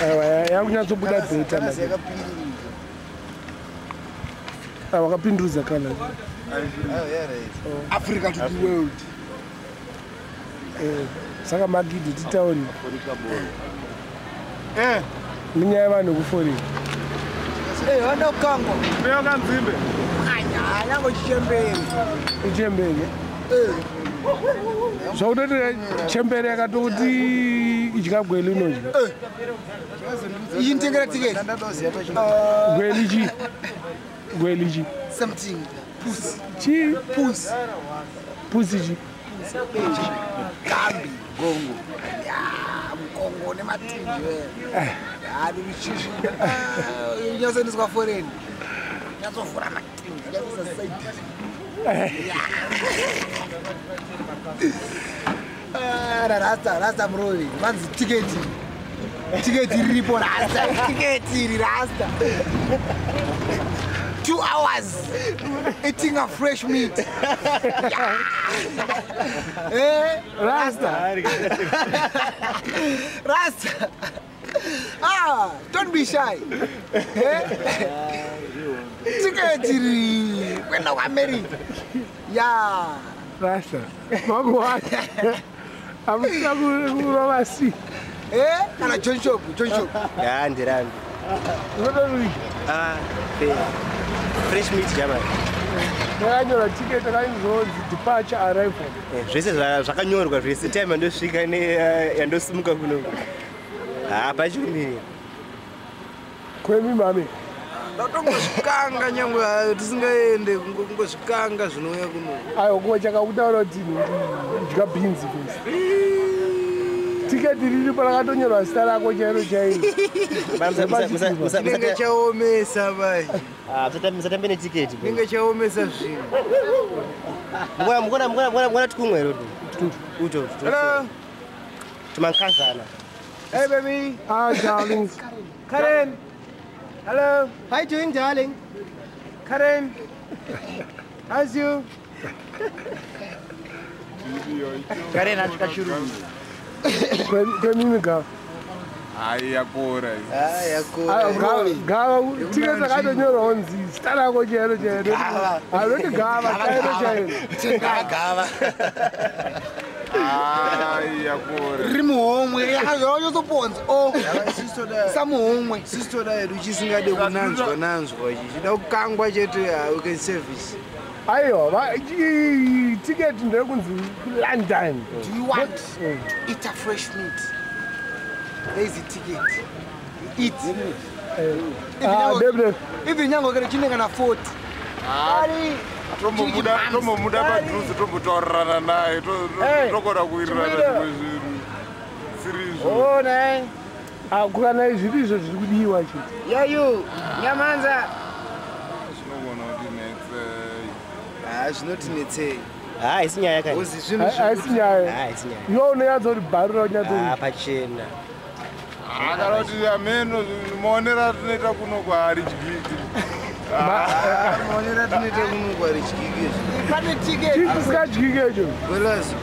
Aiwa, yakunyatsobuda better manje. Ah, wakapindurudza kana. Africa to the world. Saka magidi titauri. Nenyaya yevanhu vekuforeni. Vanoda kukangwa. Kanzimbe. Nyange chichembere. Ichembere. Zvakutoti chembere yakatoti idya gweli inodya. Iyi nditengera tiketi. Gweli chi? Gweli chi? Something. Pussy. Chi? Pussy. Pussy chi? Gambi. Gongo. Ya, mukongo nematinji. Ya, ndirichishi. Unyatsoendeswa foreign. Unyatsovhura matinji. Unyatsoisa side. Rasta, rasta murovi. Vanzi tiketi. Tiketi riripo rasta. Tiketi iri rasta. 2 hours eating a fresh meat. Yeah. Rasta. Rasta. Ah, don't be shy. Tiketi iri kuenda kuAmerica. Yeah. Rasta. Makuwata. Amusina kurova si. Kana John Shop, John Shop. Ya, ndirambi. Unotorudya. Ah, fresh meat jamani. Ndakanyorwa ticket rainzonzi departure arrival. Zvese zvakanyorwa zvese time yandosvika ne yandosimuka kuno. Ah, pachikumiri. Kwemi mame. Ndatongozvikanga nyangwe tisingaende kungozvikanga zvinouya kuno. Aiwa kuwa chakakutaura kuti idya bhinzi first. Tiketi riripo rakatonyorwa zita rako chairo chairo. Chinenge chaomesa manje. Ah, musatambe netiketi. Chinenge chaomesa zvinhu. Mukona tikumwe here uto. Hello. Tumankazana. Hey baby. Hi darlings. Karen. Hello. How you doing, darling? Karen. How's you? Karen atikashurungu. Kwemimi gava. Hayi yakora. Hayi yakora. Gava tiketi rakatonyorwa kunzi zita rako chairo chairo. Haunoti gava chairo chairo. Gava. Hayi yakora. Riri muhomwe. Yanyotsoponza. Oh. Samuhomwe. Sistoda yedu chisingade kunanzwa nanzwa ichi. Chida kukangwa chete we can service. Aiwa, tiketi ndeyekunzi London. Do you want to eat a fresh meat? There is a ticket. Eat. Even nyango kare chinenge na 40. Tombomuda padhuze tombotaurirana naye tokona kuwirirana zvimwe zvinhu. Sirizvo. Oh, nai. Kana zviri izvo zviri kudiwa chete. Yayu, nyamanza. Zvinogona kutinetsei. Ah, zvinotinetsei. Ah, isi nyaya kani. Haisi nyaya. Ah, isi nyaya. Iwe unonyatsoti bharura unyatsoti. Ah, pachena. Kana kuti ameno maonero atinoita kuno kwaaridyiki. Maonero atinoita kuno kwaaridyiki. Pane tiketi. Chii chisingadyiki icho? Golazo.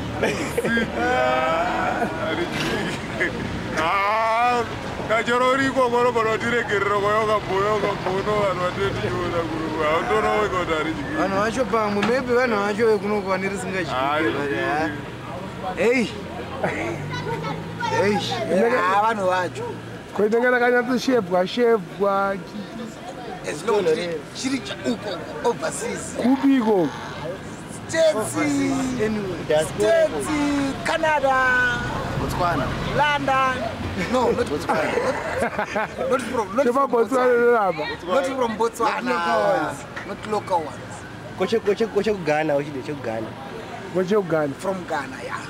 Aridyiki. Ah, kachero uri ikoko unogona kutiregerera kwayokamboyokambono vanhu vatetichiona kuno. Hautoona kuti aridyiki. Vanhu vacho pamwe maybe vanhu vacho vekuno vane risingadyiki. Hey. Hey. Vanhu vacho. Kuitenge rakanyatsoshepwa shepwa. As long as chiri uko overseas. Kupi ikoko? States, States, Canada, Botswana, London. No, not Botswana. Not from Botswana. Not from Botswana. Not local ones. Koche Ghana, koche Ghana. Koche Ghana. From Ghana, yeah.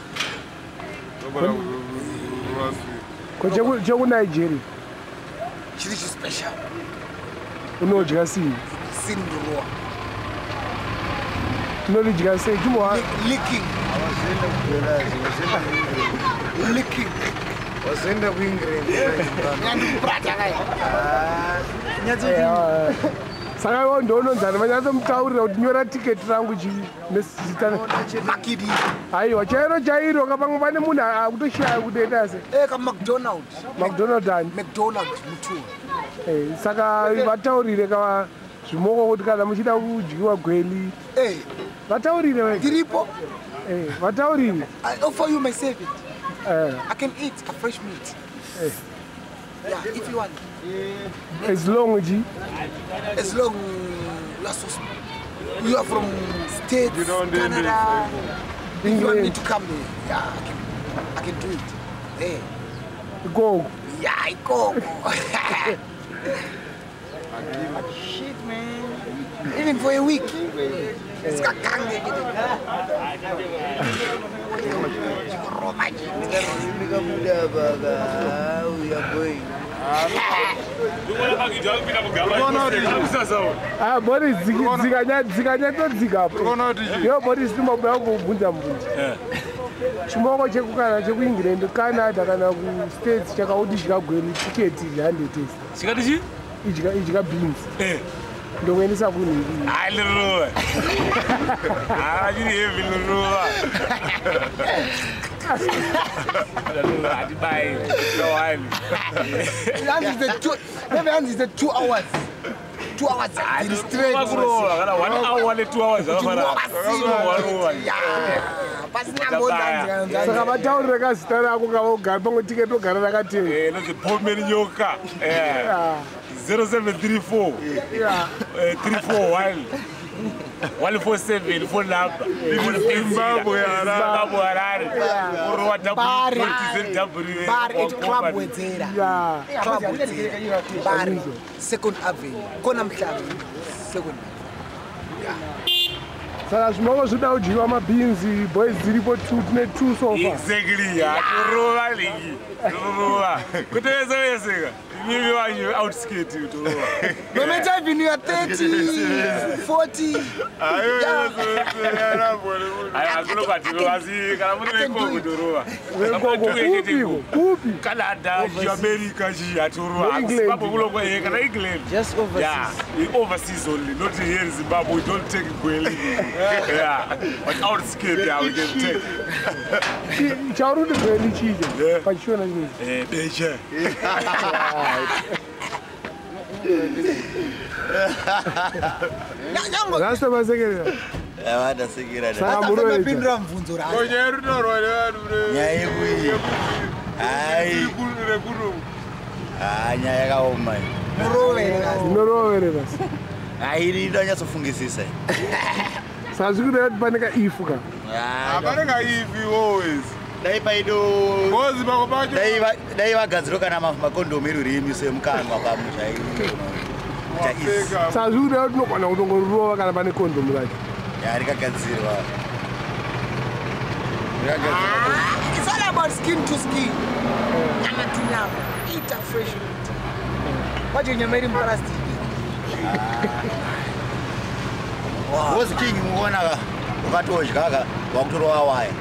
Koche Nigeria. Chiri special. Unodya sei? Sindurwa. Unodya sei? Chimwa licking. Licking. Wazoenda kuEngland. Yandikurata kaya. Nyatsoti. Saka iwo ndounonzani vanyatsomutaurira kuti nyora tiketi rangu nezita. Makidi. Aiwa, chairo chairo ka pamwe pane munhu akutoshaya kuti enda se. Ka McDonald. McDonald ani? McDonald Mutua. Saka vataurire ka zvimoko kuti kana muchida kudyiwa gweli. Vataurire wega. Ndiripo. Vataurire. I offer you my servant. I can eat a fresh meat. Yeah, if you want. As long as you... As long you are so small. You are from States, You don't need Canada. this. If you want me to come there, yeah, I can do it. There. Go. Yeah, I go. Shit, man. Even for a week. It's got Ah, Boris, dzikanyatodzika. Yo, Boris, timbobuya kubvunza mubvunzo. Chimoko chekukana chekuEngland, Canada kana kuStates chakauti chikagweli tiketi 100. Chikati chi? Idya beans. Ndokuendesa kunhingi. Hayi lirova. Ah, chiri heavy lirova. Hatibai. Kawani. Maybe hanzi is 2 hours. 2 hours dziri straight. Kurova kana 1 hour ne 2 hours zvakafanana. Pasina mbonzanzi. Saka vataurire kazita rako kavogara pamwe tiketi ogara rakatenga. Inonzi Pomeri Nyoka. 0734 341 147 phone number. Zimbabwe, Harare. Zimbabwe Harare. Kurova Bari. W Bar at Club Wedzera. Club Wedzera. Bar Second Avenue. Kona Mhlanga. Second Avenue. Yeah. Saka zvimoko zvinoda kudyiwa mabhinzi, boys dziripo 2 tine 2 so far. Exactly. Kurova lingi. Kurova. Kuti vese vese ka. Mimi wacho outskirt kutorova. No matter even you are 30, 40. Ayo, Yeah. Aya kuno asi kana muri vekoko kutorova. Vekoko kupiko? Kupi? Canada, America, chi atorova. England. Zimbabwe kuloko kana England. Just overseas. Yeah, overseas only, not here in Zimbabwe. We don't take gweli. Yeah, but outskirt, yeah, we can take. Chauri kuti gweli chicho pachishona chinezi. Beche. Rasta masekerera. Vadasekera. Saka muroeja. Ndapindura mubvunzo rako. Nyaya inotaurwa nevanhu Nyaya yekuyi. Hai. rekuno. Ah, nyaya yakaoma iyi. Muroverera. Inoroverera. Hai, ini ndanyatsofungisisa. Saka zviri kureva kuti pane kaifu ka. Hapana kaifi always. Dai paido Ngozi pako pacho. dai vagadzirwa kana makondomu erurimi semukanwa pamwe chaiyo. Wapfeka. Saka zviri kureva kuti unogona kutongorova kana pane kondomu racho. Ya rikagadzirwa. Rikagadzirwa. It's all about skin to skin. Nyama to nyama. Eat a fresh meat. Wacho nyama iri muplastic. Wozi king muona ka ukatodya ka wakutorova waya.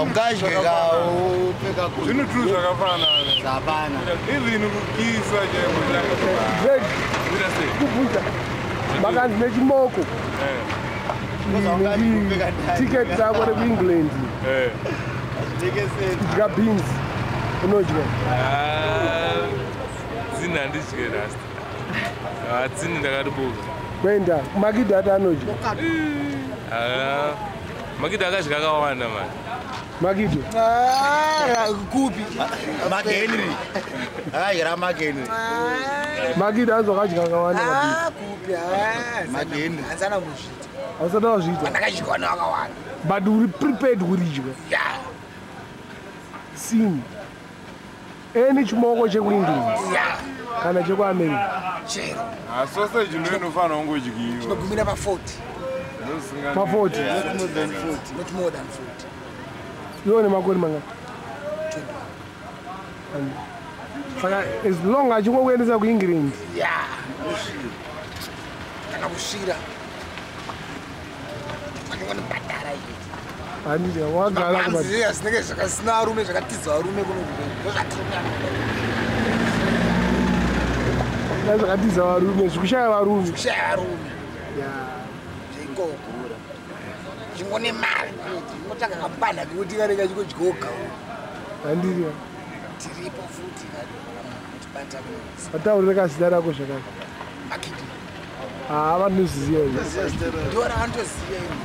Ungadye ka upfeka Zvinhu tu zvakafanana. Hapana. Even kukisa chaiko. Greg, kubvunza. Makanzi nechimoko. Tiketi rako rekuEngland. Idya beans. Unodya. Dzini handidye rasta. Dzini ndakaribuka. Kuenda makidhi ati anodya. Makidhi akadya akawanda mani. Makidhi. Kupi? Mark Henry. Akadyira Mark Henry. Makidhi anzi wakadya akawanda mabhinzi. Kupi? Mark Henry. Hanzana muzviita. Hausati wazviita. Ndakadyiwa nevakawanda. But uri prepared kuridya. Yeah. Sin. Any chimoko chekuEngland Yeah. kana chekuAmerica. Chero. Sausage ndo inofanira kungodyiwa. Tinogumira pa 40. Pa 40. Not more than 40. Not more than 40. Iwo nemakore mangani? 21. Saka as long achingokuendesa kuEngland. Yeah. Kana kusvira. Vachingonibhadhara iye. Handiti wagara Mapanzi kubata. zviya zvinenge zvakasina varume zvakatiza varume kuno ndozvatiri kunyanya. Zvakatiza varume, zvikushaya varume. Kushaya varume. Zveikoko. Chingone mari kuti chingotsvaga kapanda kekuti kanenge kachingodyoka. Handiri. Tiripo futi kutibata Vataurire kazita rako zvakare. Makidi. Haa, vanoziziva izvi. Ndiwo ravanotoziva ini.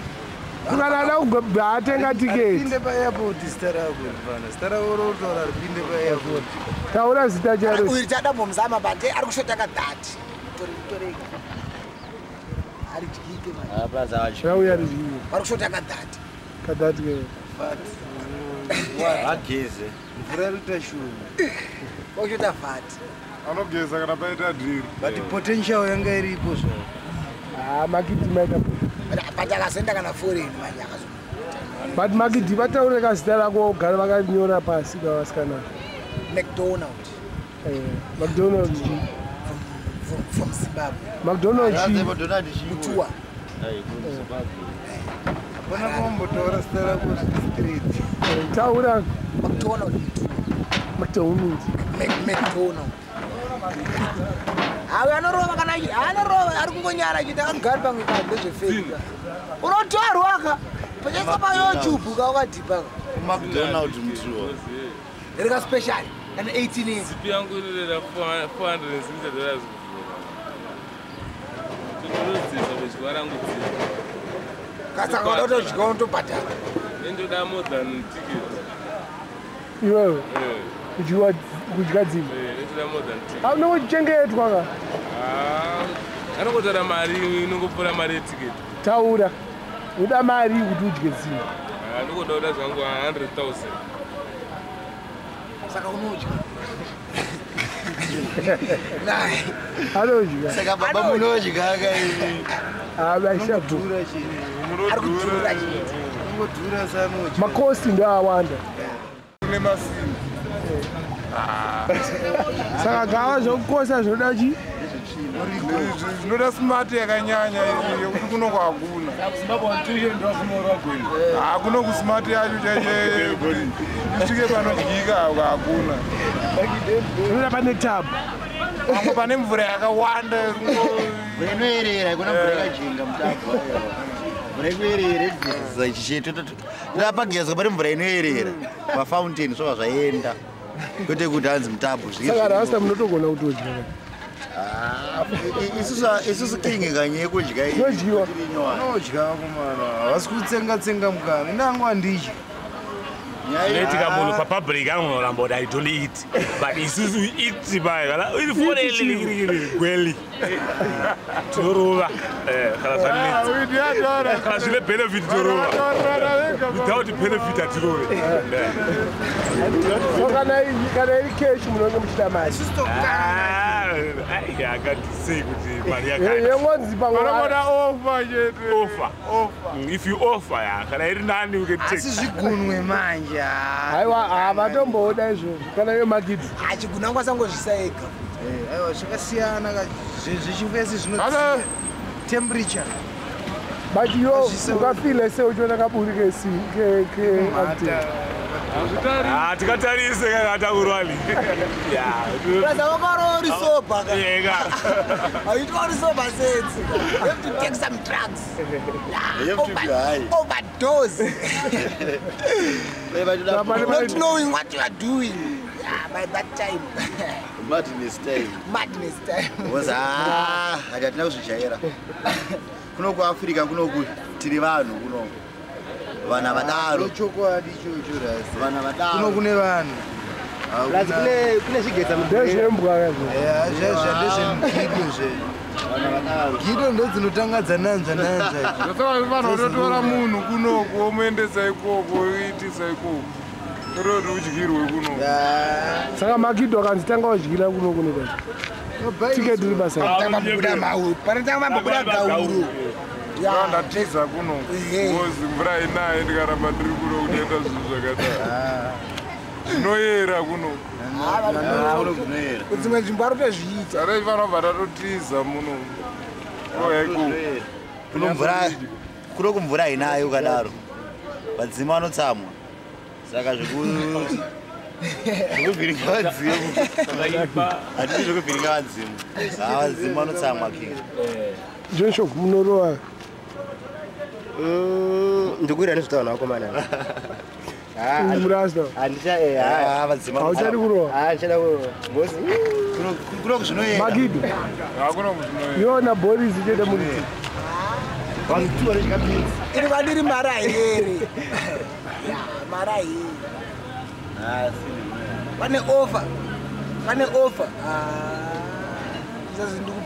Kana ada kugobva atenga tiketi. Ripinde paairport zita rako mfana. Zita rako rotaura ripinde paairport. Taura zita chairo. Uyu tadambomuzama but ari kushota ka 30. Tore tore. Aridyike manje. Rauya ridyike. Vari kushota ka 30. Ka 30 ke. Ageze. Mvura iri kuita shoma. Vakushota vhati. Anogeza kana paita dhiri. But potential yanga iripo zvayo. Haa, Makidi maita. But akazoenda kana foreign manje akazo. But Makidi vataurire kazita rako vogara vakanyora pasi kavasikana. McDonald. McDonald chi? From Zimbabwe. McDonald chi? Mutua. Hapana kumbotaura zita rako straight. Taura. McDonald. McDonald. McDonald. Hawe anorova kana anorova ari kungonyara achiti akagari pamwe pa ndezvefeki. Unotorwa ka. Pachaiswa pa YouTube ka wakadhipa ka. McDonald Mutua. Rika special kana 18 years. Zipi yangu inorera $460 kuvhura. Tinodzidza kudya rangu dzidza. Kasaka unotodya unotobhadhara. Ndoda more than ticket. Iwewe kudya dzimba. Ndoda more than ticket. Unongochengetwa ka. Anongotora mari inongopfuura mari yeticket. Taura. Uda mari kuti udye dzimba. Ndingoda kuda zvangu 100,000. Saka unodya. Anodya. Saka baba munodya ka imi. Abashabhura chii. Ari kudhura chete. Ungodhura sanodya. Makosti ndoawanda. Kune masini. Saka gava zvokukosa zvinoda chi? Zvinoda smart yakanyanya yekuti kuno hakuna. Hakuna kusmart yacho chaicho kuti isvike panodyika hakuna. Zvinoda pane tabu. Pamwe pane mvura yakawanda. Mvura inoerera, ikona mvura yakajinga mutabhu. Mvura ikuerera igeza chicheto. Tapagezwa pane mvura inoerera. Pafountain zvobva zvaenda. Kwete kuti hanzi mutabhu. Saka rasta munotogona kutodya. Isusu king kanye yekudya iyi. Inodyiwa. Unodya vakomana. Havasi kutsenga tsenga mukanwa. Ini hangu handidyi. Zvinoitika munhu papublic anonoramba kuti I don't eat. But isusu we eat bai kana iri fone gweli. Tinorova. Kana zvanetsa. Kana zvine benefit torova. Without benefit hatirove. So kana iri cash munonge muchida mari. Akati sei kuti mari yakati. Yengonzi pamwe. Vanoda offer chete. Offer. If you offer ya kana iri nani we can take. Asi zvigunwe manje. Aiwa havatomboda izvozvo kana iyo Makidi. Chigunwe angwasangozvisa ega. Aiwa zvakasiyana ka zvechifesi zvinodzika temperature. But iwe ukafila sei uchiona kaburi ke ke Tikatarise kakataurwali. Brother, wakarova uri sober ka. Haitwa uri sober sense. You have to take some drugs. You have to be high. Overdose. Not knowing what you are doing. Yeah, by that time. Madness time. Madness time. Because hatina kuzvijaira. Kuno kuAfrica kunoku tiri vanhu kuno. Vana vadaro. Chokwadi ichocho rasi. Vana vadaro. Kuno kune vanhu. Kune zvigedza ndezvembwa kazvo. Ndezvemugido zve. Vana vadaro. Gido ndo dzinotanga dzananzva nanzva. Zvasaka vanhu vanotora munhu kunoku womuendesa ikoko woitisa ikoko. Toroti udyirwe kunoku. Saka Makido akanzi tanga wadyira kuno kuno kwacho. Tiketi riri basa. Panotanga mambobuda gauru. Ndatiza kuno. Because mvura inaye ndikaramba ndiri kuno kunoita zvinhu zvakadai. Zvinoyera kuno. Kudzimwe nzvimbo ari kutozviita. Saka vanobva tatotiza muno. Kuno kumvura inayo ukadaro. Vadzima vanotsamwa. Saka Zvekuvhiringa vadzimu. Hatidi zvekuvhiringa vadzimu. Vadzimu vanotsamwa king. John Shock munorova. Ndikuira nezvitaura nakomana. Murasta. Handicha vadzimu. Hauchadi kurova. Handichada kurova. Boss. Kuno kuzvinoyera. Magido. Hakuna kuzvinoyera. Yona Boris chete muri. Vanhu tu vanodya beans. Iri vadiri mari haiyeri. Ya, mari haiyeri. Pane offer. Pane offer.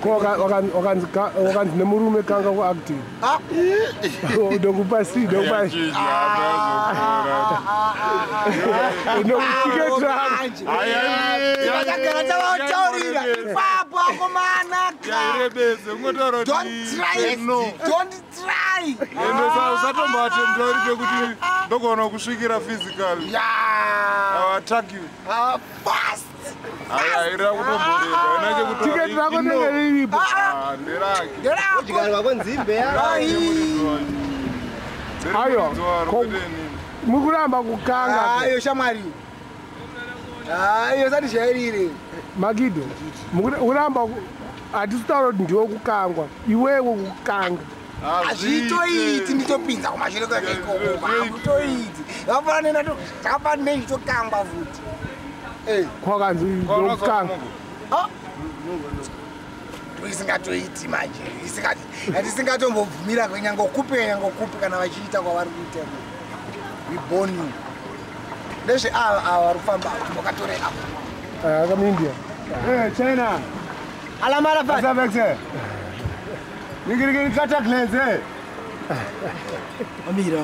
Ko wakanzi nemurume kanga kuacting. Ndokupa C, ndokupa Ndokutiketi rako. Vakagara tavataurira ipapo akomana. Yairebese ungotaura kuti Don't try. No. Don't try. Ende usatomboatenda uri pekuti ndogona kusvikira physical. Yeah. I will attack you. Fast. Aya, ira kutomboreba. Ina chekuti Tiketi rako ndenge riripo. Nderake. Nderako. Udyarwa kwenzimbe ya. Aiwa. Mukuramba kukanga. Ayo shamwari. Ayo sati shairire. Magido. Mukuramba hatisi kutaura kuti ndiwe kukangwa. Iwewe kukanga. Hazvitoiti nditopinza kumashure kwake ikoko. Hakutoiti. Vakafanana nenato zvakafanana nechitokangwa futi. Kwakanzi ndokukanga. Isingatoiti manje. Hatisingatombobvumira kwenyange kupi nyange kupi kana vachiita kwavari kuita. We born you. Ndezve ava ava vari kufamba timbokatore apa. Akamuindia. Hey, China. Alamala fa. What's up, Exe? Nigiri kata cleanse. Amira.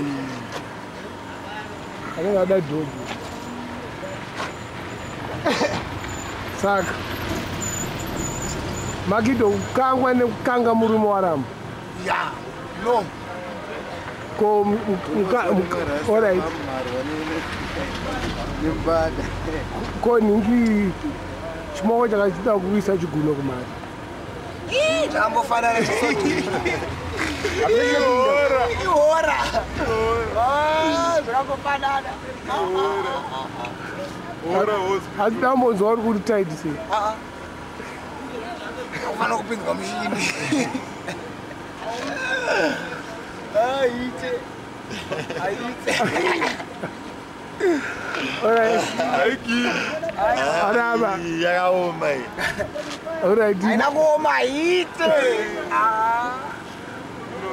Anenge ada dhogi. Saka Magido kukangwa nekukanga murume waramba. Ya, no. Ko alright. Ko ningi chimoko chakachida kuisa chiguno kumari. Zvakambofanana chisoti. Ihora. Zvakambofanana. Asi ndambonzwa uri kuti tight sei. Ufanira kupinzwa mushini. Aite. Aite. Alright. Araba. Yakaoma iyi. Alright. Haina kuoma aite.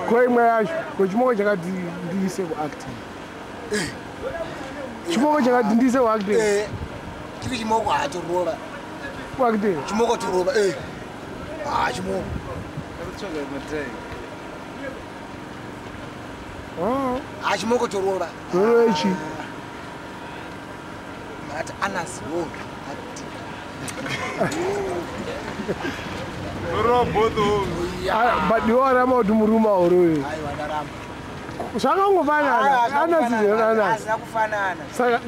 Ko imwe yacho, ko chimoko chakati ndiise kuacting. Chimoko chakati ndiise kuacting. Chiri chimoko hatorova. Kuacting. Chimoko torova. Chimoko. Chimoko torova. Torova ichi. Ati Anas wo. Torova both homes. But iwe waramba kuti murume aurove. Aiwa ndaramba. Zvakangofanana. Anas Anas. Hazvina kufanana.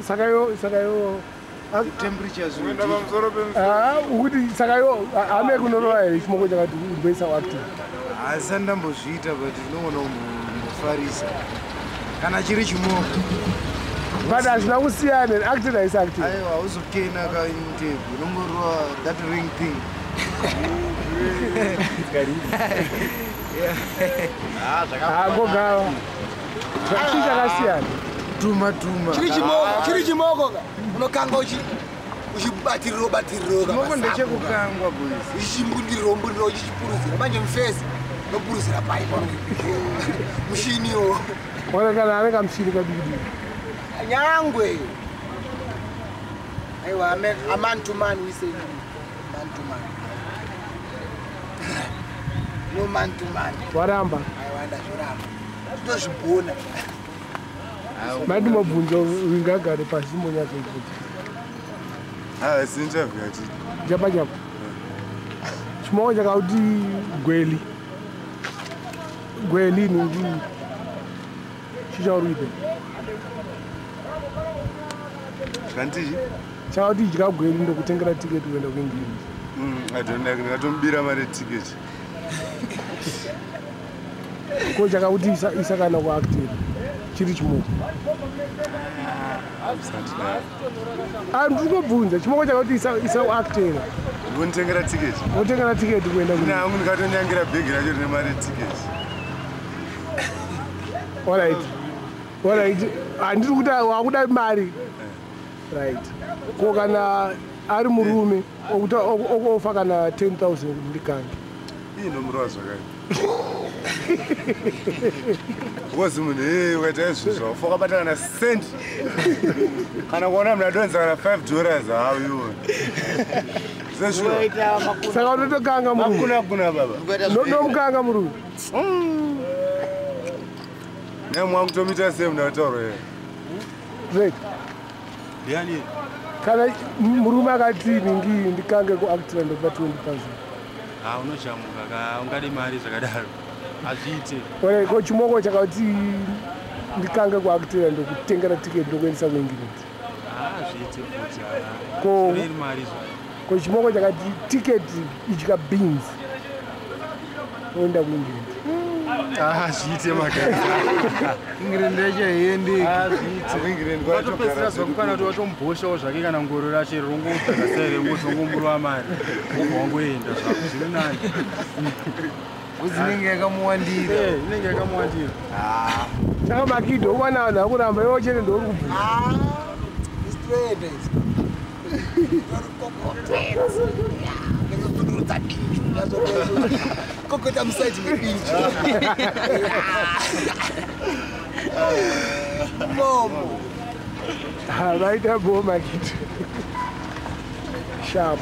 Saka yo saka yo Temperatures Kuenda pamusoro pemusoro. Ukuti saka yo ame kunorova here chimoko chakati umboisa kuacting. Asi ndambozviita but ndinoona kumbofarisa. Kana chiri chimoko. But hazvina kusiyana acting haisi acting. Aiwa hauzokena ka interview unongorova that ring thing. Gogawa. Chii chakasiyana. Tuma tuma. Chiri chimoko, chiri chimoko ka. Unokanga uchi uchibatiriro batiriro ka. Chimoko ndechekukangwa boys. Uchimbundiriro mbundiriro uchichipuruzira. Manje mufesi unopuruzira pai pano. Mushiniwo. Ona kana ane kamushini kadiki diki. Nyangwe. Aiwa a man to man we say. Man to man. No man to man. Waramba. Aiwa ndazvoramba. Tozvibona. Mati mabvunzo ungagare pasi monyatsobvunza. Si interview yatidi. Chapa chapa. Chimoko chakauti gweli. Gweli ningi. Chichauri kuita. Kanti Chakauti idya gweli ndokutengera tiketi kuenda kuEngland. I don't like ndingatomubira mari yetiketi. Ko chakauti isa kana kuacting. Chiri chimoko. Ndinobvunza chimoko chakati isauactera. Ndinotengera tiketi. Wotengera tiketi kuenda ku. Nangu ndikatonyangira bhegi racho rine mari yetiketi. Alright. Alright. Handiri kuti wakuda mari. Right. Ko kana ari murume okuofa kana 10,000 kuti ndikange. Ii ndomurova zvakani. Because munhu ee ukaita izvozvo ufa wakabata kana cent. Kana kuona munhu adonza kana $5 hauioni. Saka unotokanga murume. Hakuna kuna baba. Ndomukanga murume. Nemwangu tomuita sei munhu ataurwa here? Right. Ndiani? Kana murume akati ningi ndikange kuactira ndokupa 20,000. Ah, unochamuka ka ungade mari zvakadaro. Hazviite. Ore ko chimoko chakati ndikange kuactira ndokutengera ticket ndokuendesa kuEngland. Ah, hazviite futi. Ko iri mari zvayo. Ko chimoko chakati ticket idya beans. Oenda kuEngland. Ah, zviite magari. England yacho haiendeki. Ah, zviite. Watopedzisira zvako kana kuti watomboshawo zvake kana ngoro racho rongodzaka sei rengoti wongomurova mari. Wobva wangoenda zvako zviri nani. Ngozi inenge yakamuwandira. Eh, inenge yakamuwandira. Saka Makido uwana vanhu vakuramba iwe chete ndouri kubvunza. Ah, isitoenda izvi. Kokota musaidi mebinji. Momo. Vaita bho Makido. Sharp.